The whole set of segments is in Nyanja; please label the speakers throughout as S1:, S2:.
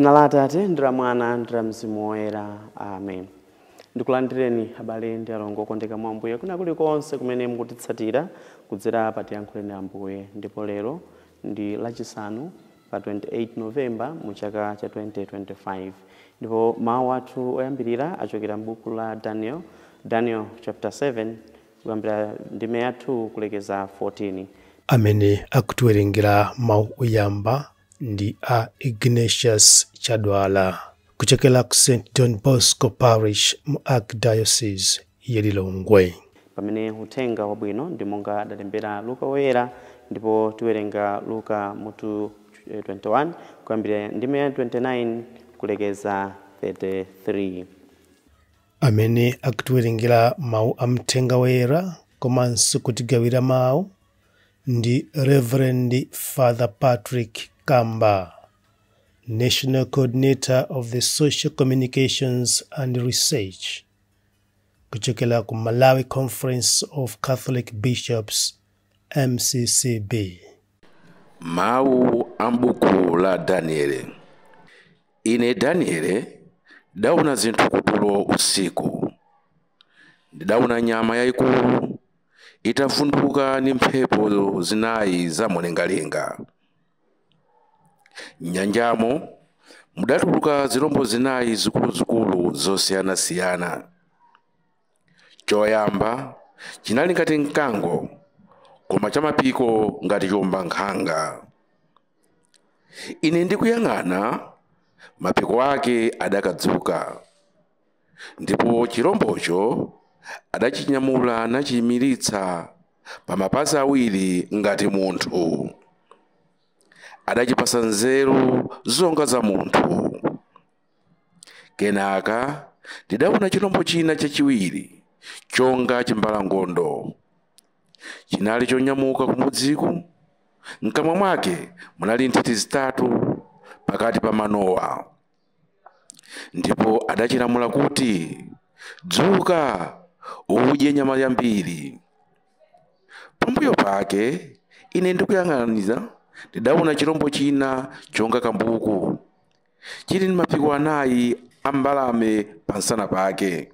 S1: Dzina la Atate ndi la Mwana ndi la Mzimu Woyera. Amen. Ndikulandireni abale ndi alongo okondeka mwa Ambuye kuna kulikonse kumene mukutitsatira kudzera pa Tiyankhuleni Ambuye. Ndipo lero ndi lachisanu pa 28 Novemba mu chaka cha 2025, ndipo mawu athu oyambirira achokera m'buku la Daniel, Daniel chapter 7, kuyambira ndime ya 2 kulekeza 14.
S2: Amene akutiwerengera mawu oyamba ndi a Ignatius Chadwala kuchokera ku St Don Bosco Parish mu Archdiocese ya Lilongwe.
S1: Pamene uthenga wabwino ndi monga adalembera Luka Woyera, ndipo tiwerenga Luka mutu 21 kuyambira ndime ya 29 kulekeza 33.
S2: Amene akutiwerengera mawu a mthenga woyera komanso kutigawira mawu ndi Reverend Father Patrick Kamba, National Coordinator of the Social Communications and Research, kuchokera ku Malawi Conference of Catholic Bishops, MCCB.
S3: Mawu a m'buku la Daniele. Ine Daniele ndaona zinthu kutulo usiku. Ndidaona nyama yayikulu itavunduka ndi mphepo zinayi za mlengalenga. M'nyanjamo mudatuluka zirombo zinayi zikuluzikulu zosiyanasiyana. Choyamba chinali ngati mkango, koma chamapiko ngati chiwombankhanga. Ine ndikuyang'ana, mapiko ake adakadzuka, ndipo chirombocho adachinyamula nachiyimiritsa pa mapazi awiri ngati munthu. Adachipasa nzeru zonga za munthu. Kenaka ndidaona chirombo china chachiwiri chonga chimbalangondo. Chinali chonyamuka kumudziku, mkamwa mwake munali nthiti zitatu pakati pa manowa. Ndipo adachilamula kuti, dzuka udye nyama yambiri. Pambuyo pake ine ndikuyang'aniza ndidaona chirombo china chonga kambuku, chili ndi mapiko anayi a mbalame pansana pake.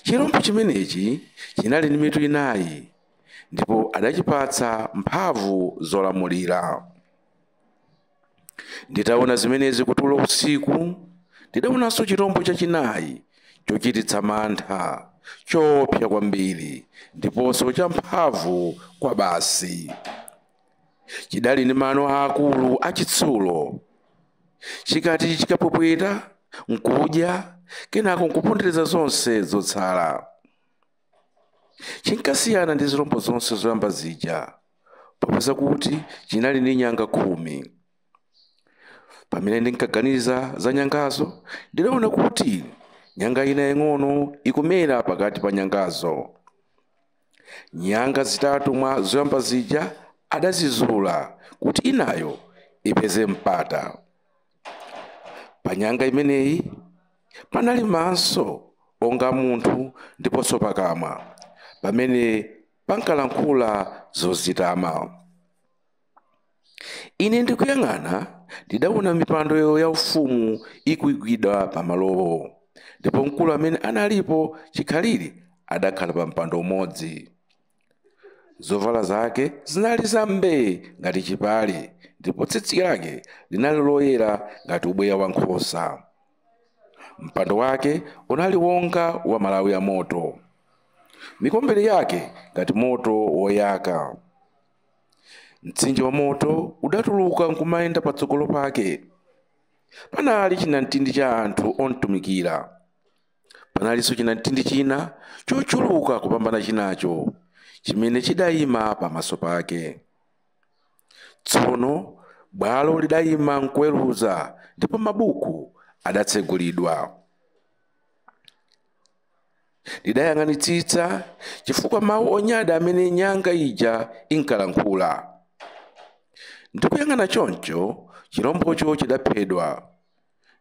S3: Chirombo chimenechi chinali ndi mitu inayi, ndipo adachipatsa mphamvu zolamulira. Nditaona zimenezi kutulo usiku, ndidaonanso chirombo chachinayi chochititsa mantha, choopsa kwambiri, ndiponso champhamvu kwa basi. Chidali ndi mano aakulu achitsulo. Chikati chikapwepweta nkudya, kenako nkupondereza zonse zotsala. Chinkasiyana ndi zirombo zonse zoyamba zija, popeza kuti chinali ndi nyanga 10. Pamene ndinkaganiza za nyangazo, ndidaona kuti nyanga ina yang'ono ikumera pakati pa nyangazo. Nyanga zitatu mwa zoyamba zija adazizula kuti inayo ipeze mpata. Pa nyanga imeneyi panali maso onga munthu ndiponso pakamwa, pamene pankalankhula zozitama. Ine ndikuyang'ana ndidaona mipando yaufumu ikuyikidwa pamalowo, ndipo mkulu amene analipo chikhalire adakhala pa mpando umodzi. Zovala zake zinali zambee ngati chipale, ndipo tsitsi lake linali loyera ngati ubweya wankhosa. Mpando wake unali wonga wa malawi ya moto, mikombero yake ngati moto woyaka. Mtsinje wa moto udatuluka nkumayenda patsogolo pake. Panali chinamtindi cha anthu ontumikira. Panalinso chinamtindi china chochuluka kupambana chinacho, chimene chidayima pamaso pake. Tsono bwalo lidayima nkuweruza, ndipo mabuku adatsegulidwa. Ndidayang'anitsitsa chifukwa mawu onyada amene nyanga ija inkalankhula. Ndikuyang'ana choncho, chirombocho chidaphedwa,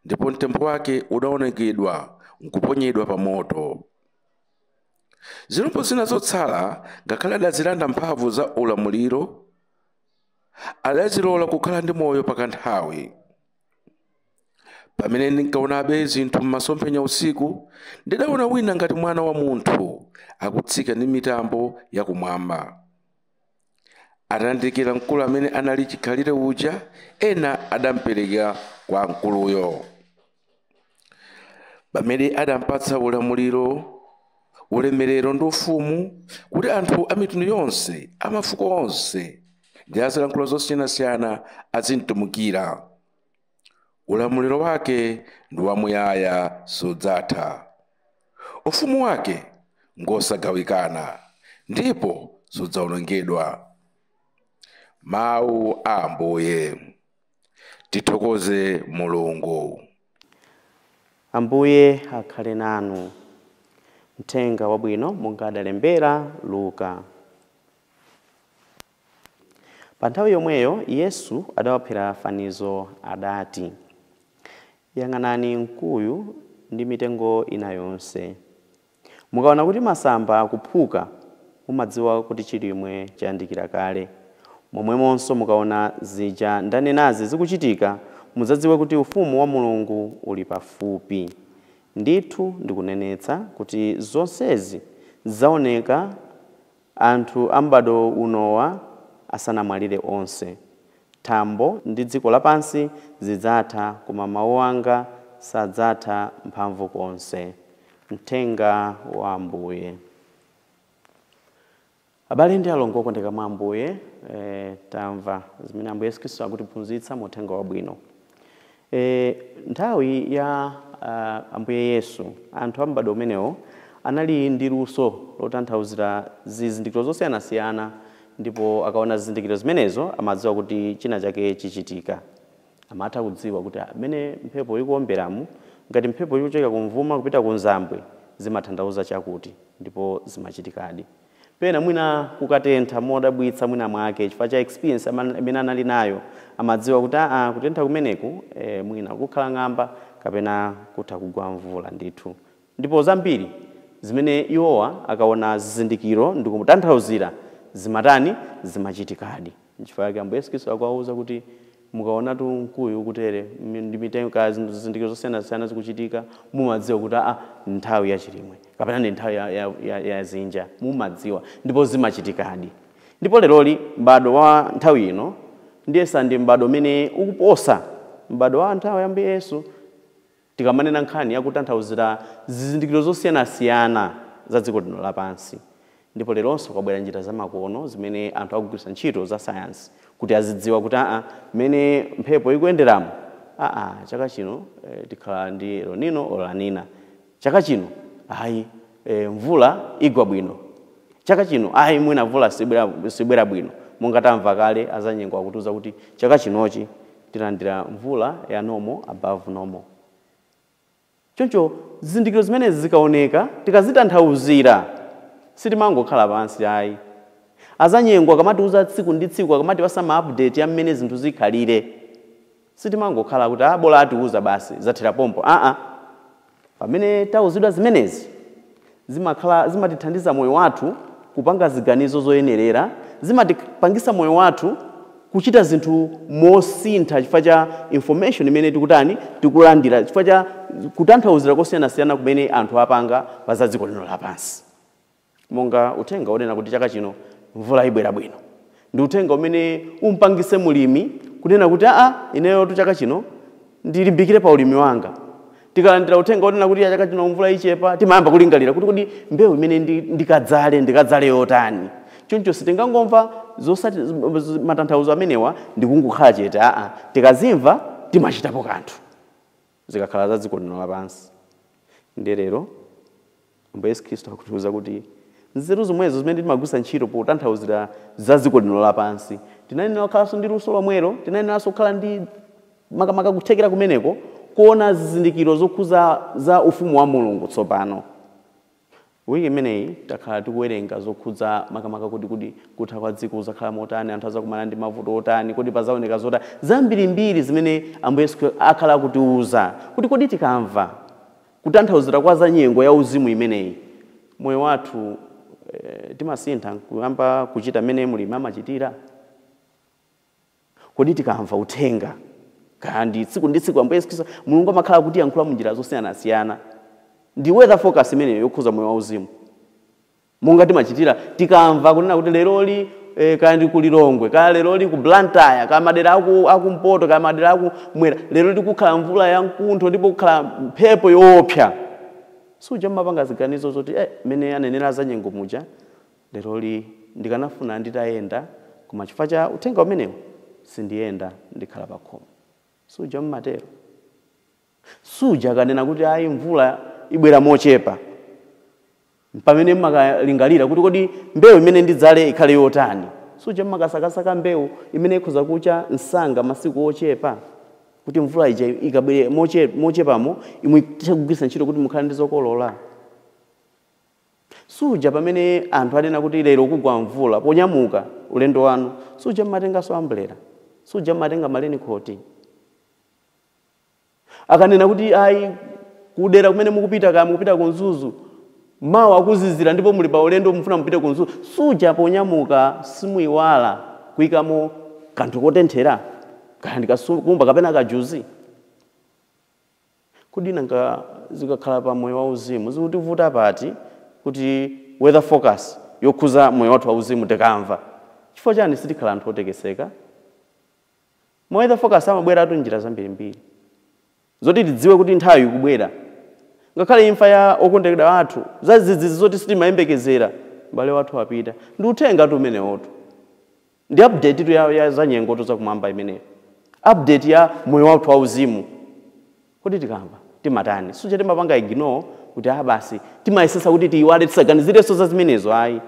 S3: ndipo mtembo wake udaonekedwa nkuponyedwa pa moto. Zirombo zina zotsala, ngakhale adazilanda mphamvu za ulamuliro, adazilola kukhala ndi moyo pakanthawi. Pamene ndinkaonabe zinthu m'masomphenya usiku, ndidaona wina ngati mwana wa munthu akutsika ndi mitambo yakumwamba. Atayandikira mkulu amene anali chikhalire uja, ena adampereka kwa mkuluyo. Pamene adampatsa ulamuliro, ulemerero ndi ufumu, kuti anthu a mitundu yonse, amafuko onse ndi azilankhulo zosiyanasiyana azimtumikira. Ulamuliro wake ndi wamuyaya sudzatha. Ufumu wake ngosagawikana ndipo sudzawonongedwa. Mawu a Ambuye. Tithokoze Mulungu.
S1: Ambuye akhale nanu. Mthenga wabwino monga adalembera Luka. Pa nthawi yomweyo Yesu adawaphera fanizo adati, yang'anani mkuyu ndi mitengo ina yonse. Mukaona kuti masamba akuphuka, mumadziwa kuti chilimwe chayandikira kale. Momwemonso mukaona zija ndanenazi zikuchitika, mudzadziwe kuti ufumu wa Mulungu uli pafupi. Ndithu ndikunenetsa kuti zonsezi zaoneka anthu a m'bado unowa asanamwalire onse. Thambo ndi dziko lapansi zidzatha, koma mawu anga sadzatha mphamvu konse. Mthenga wa Ambuye. Abale ndi alongo okondeka mwa Ambuye, tamva zimene Ambuye Yesu Khristu akutiphunzitsa mu uthenga wabwino. Nthawi ya Ambuye Yesu, anthu a m'bado umenewo anali ndi luso lotanthauzira zizindikiro zosiyanasiyana, ndipo akaona zizindikiro zimenezo amadziwa kuti china chake chichitika. Amatha kudziwa kuti amene mphepo ikuwomberamu, ngati mphepo ikuchoka kumvuma kupita kunzambwe, zimatanthauza chakuti, ndipo zimachitikadi. Pena mwina kukatentha modabwitsa mwina mwake chifukwa cha experience amene anali nayo, amadziwa kuti kutentha kumeneku mwina kukhala ng'amba kapena kutha kugwa mvula ndithu. Ndipo zambiri zimene iwowa akaona zizindikiro ndikutanthauzira zimatani, zimachitikadi. Nchifukwa chake Ambuye Yesu Khristu akuwawuza kuti mukaonatu mkuyu kutere ndi mitengo zizindikiro zosiyanasiyana zikuchitika, mumadziwa kuti nthawi yachilimwe kapena ndi nthawi ya zinja, mumadziwa ndipo zimachitikadi. Ndipo leroli m'bado wa nthawi ino ndiyesa ndi m'bado umene ukuposa m'bado wa nthawi ya Ambuye Yesu. Tikamanena nkhani yakutanthauzira zizindikiro zosiyanasiyana za dziko lino lapansi. Ndipo leronso kwabwera njira zamakono zimene anthu akugwiritsa ntchito za sayansi kuti azidziwa kuti mmene mphepo ikuyenderamo, chaka chino tikhala ndi El Nino or La Nina, chaka chino ayi mvula igwa bwino, chaka chino ayi mwina mvula sibwera bwino. Monga tamva kale azanyengo akutiuza kuti chaka chinochi tilandira mvula ya normal above normal. Choncho zizindikiro zimenezi zikaoneka tikazitanthauzira, sitimangokhala pansi ayi. Azanyengo akamatiuza tsiku ndi tsiku, akamati pasama update ya mmene zinthu zikhalire, sitimangokhala kuti bola atiuza basi zathera pompo. Pamene tauzidwa zimenezi zimatithandiza moyo wathu kupanga ziganizo zoyenerera, zimatipangisa moyo wathu kuchita zinthu mosintha chifukwa cha information imene tikutani tikulandira, chifukwa cha kutanthauzira kosiyanasiyana kumene anthu apanga pa za dziko lino lapansi. Monga uthenga wonena kuti chaka chino mvula ibwera bwino, ndi uthenga umene umpangise mulimi kunena kuti ineyo tu chaka chino ndilimbikire pa ulimi wanga. Tikalandira uthenga wonena kuti chaka chino mvula ichepa, timayamba kulingalira kuti kodi mbewu imene ndikadzale yotani. Choncho sitingangomva zosati matanthauzo amenewa ndikungokhala chete. Tikazimva timachitapo kanthu zikakhala za dziko lino lapansi. Ndiye lero Ambuye Yesu Khristu akutiuza kuti nzeru zomwezo zimene timagwiritsa ntchito potanthauzira za dziko lino lapansi, tinayenera kukhalanso ndi luso lomwelo, tinayeneranso kukhala ndi makamaka kuthekera kumeneko kuona zizindikiro zokhuza za ufumu wa Mulungu. Tsopano wiki imeneyi takhala tikuwerenga zokhudza makamaka kuti kutha kwa dziko kuzakhala motani, anthu azakumana ndi mavuto otani, kodi pazaoneka zotani, zambirimbiri zimene Ambuye Yesu akhala akutiuza kuti kodi tikamva kutanthauzira kwa za nyengo ya uzimu imeneyi, moyo wathu timasintha kuyamba kuchita mmene mulimi amachitira. Kodi tikamva uthenga Kandi tsiku ndi tsiku Ambuye Yesu Khristu Mulungu amakhala kuti yankhula munjira zosiyanasiyana. Ndi weather forecast imeneyo yokhuza moyo wauzimu. Monga timachitira tikamva kunena kuti leroli kaya ku Lilongwe, kaya leroli ku Blantyre, kaya madera akumpoto, kaya madera akumwera, lero tikukhala mvula ya mkuntho ndipo kukhala mphepo yoopsa. Suja mmapanga ziganizo zoti mene anenera za nyengo muja leroli ndikanafuna nditayenda, koma chifukwa cha uthenga umenewu sindiyenda, ndikhala pa khomo. Suja mmatero. Suja kanena kuti ayi mvula ibwera mochepa, pamene mmakalingalira kuti kodi mbewu imene ndidzale ikhale yotani. Suja mmakasakasaka mbewu imene ikhoza kucha msanga masiku ochepa, kuti mvula ija ikabwere mochepamo imwe ithe kugwiritsa ntchito kuti mukhale ndi zokolola. Suja pamene anthu anena kuti lero kugwa mvula, ponyamuka ulendo wanu, suja mmatenganso umbrella, suja mmatenga malenikhoti. Akanena kuti ayi kudera kumene mukupita, kaya mukupita ku Mzuzu, mawa akuzizira ndipo muli pa ulendo mufuna mupite ku Mzuzu, suja ponyamuka simuyiwala kuyikamo kanthu kotenthera, kaya ndikasumba kapena kajuzi. Kodi nanga zikakhala pa moyo wauzimu zikutivuta pati kuti weather forecast yokhuza moyo wathu wauzimu tikamva? Chifukwa chani sitikhala anthu otekeseka? Ma weather forecast amabweratu njira zambirimbiri zoti tidziwe kuti nthawi ikubwera. Ngakhale imfa ya okondedwa athu, zazizizi zoti sitimayembekezera, m'bale wathu wapita, ndi uthenga tu umenewotu, ndi update tu ya za nyengotu zakumwamba imeneyo, update ya moyo wathu wauzimu. Kodi tikamva timatani? Suja timapanga ignore kuti basi timayesesa kuti tiyiwale, tisaganizirenso za zimenezo. Ayi,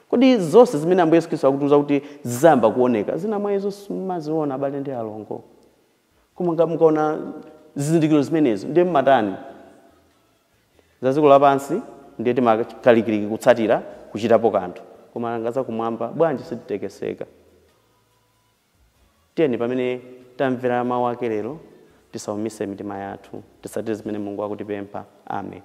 S1: kodi zonse zimene Ambuye Yesu Khristu akutiuza kuti zizayamba kuoneka, zina mwa izo simumaziona, abale ndi alongo. Koma mukaona zizindikiro zimenezo ndiye mmatani? Za dziko lapansi ndiye timakalikiliki kutsatira kuchitapo kanthu, koma nanga zakumwamba bwanji sititekeseka? Tiyeni pamene tamvera mawu ake lero tisaumise mitima yathu, tisatire zimene Mulungu akutipempha. Amen.